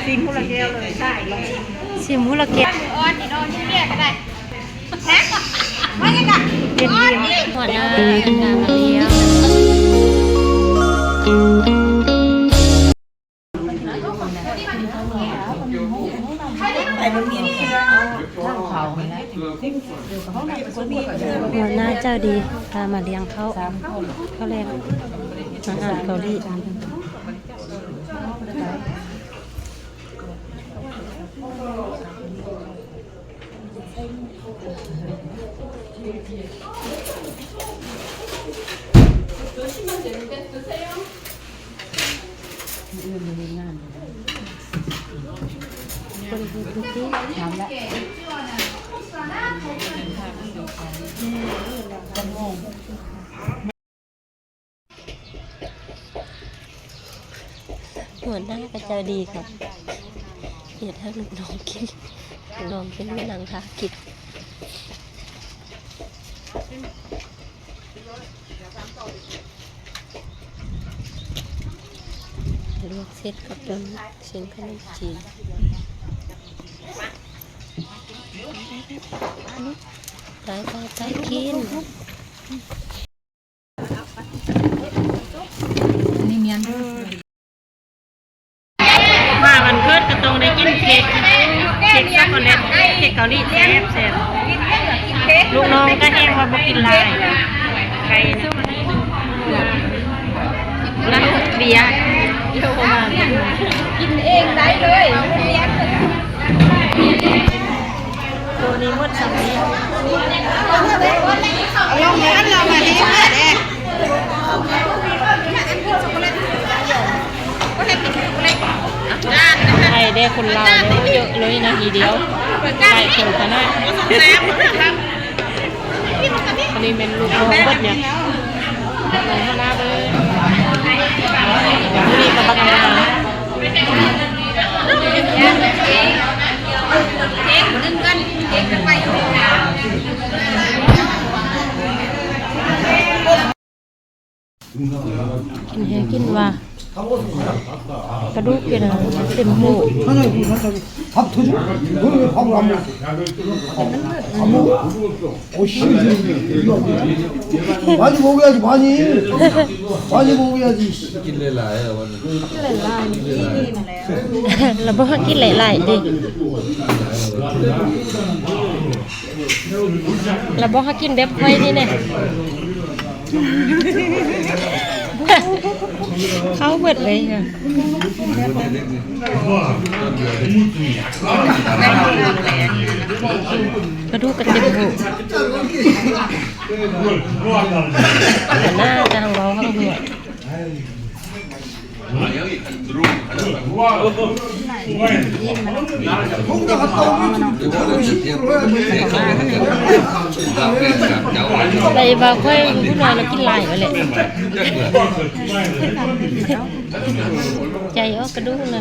ຊີມພຸລະແກ້ວເລີຍ ຊີມພຸລະແກ້ວ ອ່ອນອີກດອກ ເນຍກໍໄດ້ ມາຍັງກະ ເຢັນດີ ຫົວໜ້າ ຫົວໜ້າໃຈດີ ພາມາລ້ຽງເຂົ້າ ເຂົ້າແລງ ອາຫານເກົາຫຼີ. ຫົວໜ້າກໍໃຈດີຄັບ ເຮັດໃຫ້ລູກນ້ອງກິນ ລູກນ້ອງກິນ ມານັ່ງຖ້າກິນ. ລວກເສັ້ນກັບຕົ້ນຊີ້ນຂະໜົມຈີນ ໄປໆໆ ກິນ. ອັນນີ້ແມ່ນ ມາວັນເກີດກໍຕ້ອງໄດ້ກິນເຄັກ ເຄັກຊັອກໂກແລັດ ເຄັກເກົາຫຼີແຊບໆ ລູກນ້ອງກໍແຮງວ່າບໍ່ກິນຫຼາຍ ໄກ່ນະ ແລ້ວເບຍ ກິນເອງໄດ້ເລີຍ ໂຕນີ້ໝົດສ່ຳນີ້ ໃຫ້ແດ່ຄົນລາວເດີ້ ເຢີະເລີຍນະ ທີດຽວ ຫຼາຍຄົນຂະໜາດ. ອັນນີ້ແມ່ນລູກນ້ອງເບິດນີ້ ນ້ອງຂະໜາດເລີຍ ນີ້ກໍບັກໜາ. ກິນແຮງກິນວ່າ ກະດູກເປັນເຕັມໂຮ. 많이 먹어야지, 많이. 많이 먹어야지. ລະບໍ່ໃຫ້ກິນຫຼາຍໆຕິ ລະບໍ່ໃຫ້ກິນແບບຂ້ອຍນີ້ແນ່ ເຂົ້າເບິດເລີຍ ກະດູກກະເຕັມໂຮ ໜ້າກະທັງເວົ້າທັງຫົວ. ໄດ້ວ່າຂ້ອຍຜູ້ນ້ອຍລະກິນຫຼາຍວ່າແຫຼະ ໃຈອອກກະດູກນະ.